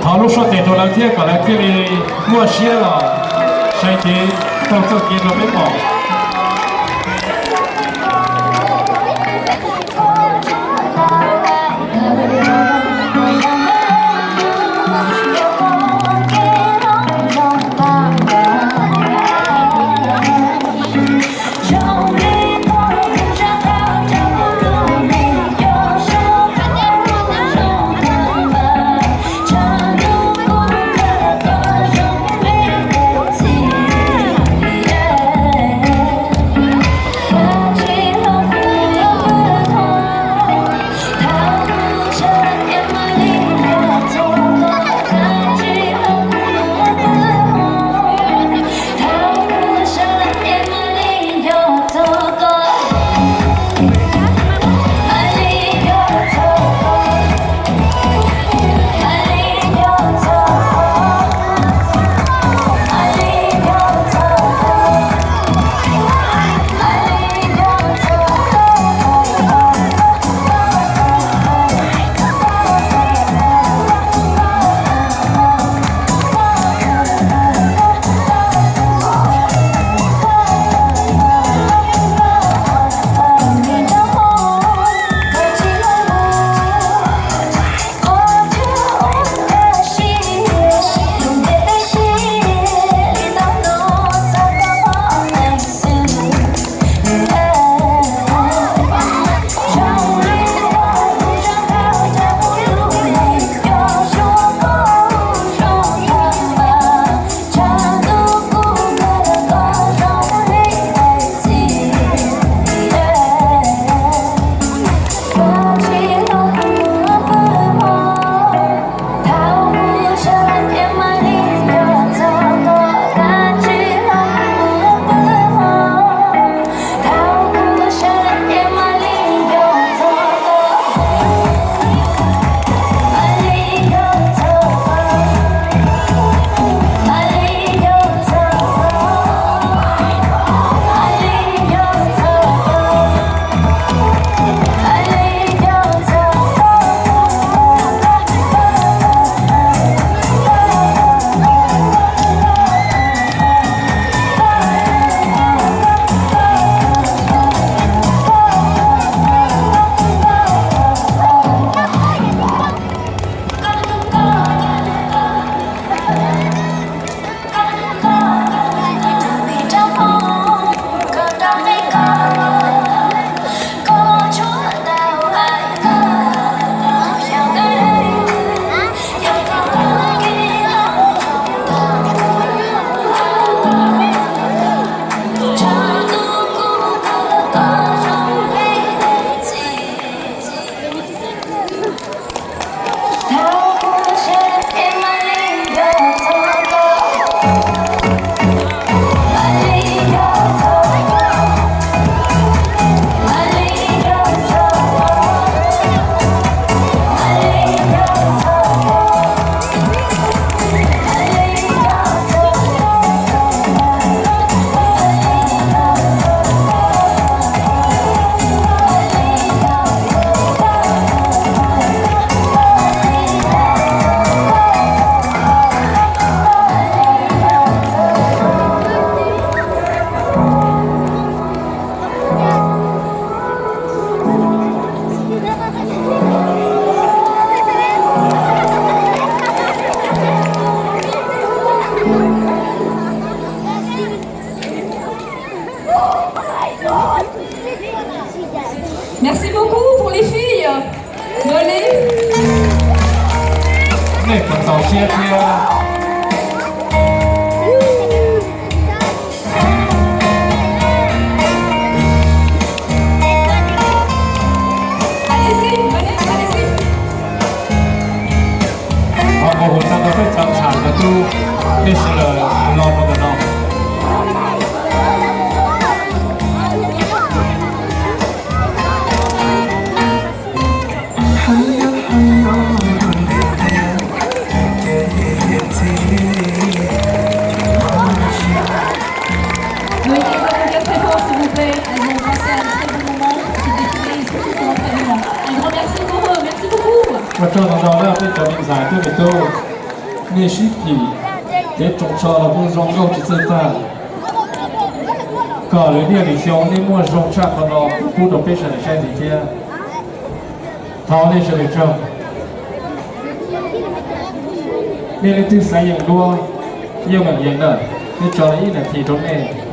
Thov lub suab tes rau lawv thiab kom lawv thiaj li muaj siab los sai kev taug txoj kev rau peb pom. Merci beaucoup pour les filles. Nyob li. Nej puas txaus siab thiab? Thov ua hauv tag nrho peb cov tsham cov tub, peb sawv daws los rau ntawm no. Ua tsaug ntau ntau na peb cov me ntxhais thiab me tub. Nej sib phim, kev tsoos tsho los kuj zoo nkauj tsis txawj tag. Kom lwm niaj lwm xyoo nej muaj zoo tshaj qhov no kuj pub rau peb sawv daws saib ntxiv thiab. Thov nej sawv daws tsaug. Nej leej twg xav yeem duab, yeej meem yees na, nej tso li ib nas this rau nej.